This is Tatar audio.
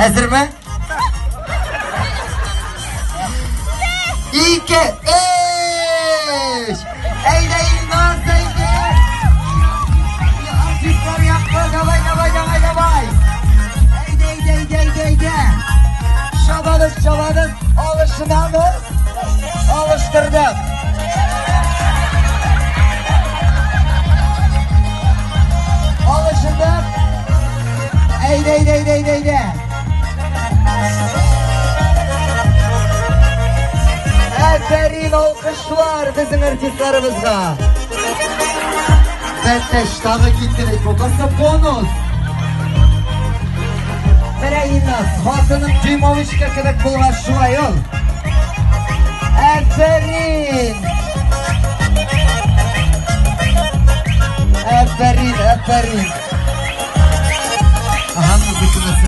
Әзерме? Ике, өч! Әйдә, Илназ, әйдә! Артистлар якты, давай, давай, давай, давай! Әйдә, әйдә, әйдә, әйдә, әйдә! Чабабыз, чабабыз, алышынабыз, алыштырдык! Алышындык! Әйдә, әйдә, әйдә, әйдә, әйдә! Афәрин, алкышлар безнең артистларыбызга! Бәттәш тагы китте бит бу, бусы бонус! Менә Иннас, хатының Дюймовичка кебек булгач шулай ул. Афәрин! Афәрин, афәрин! Ага, музыканы.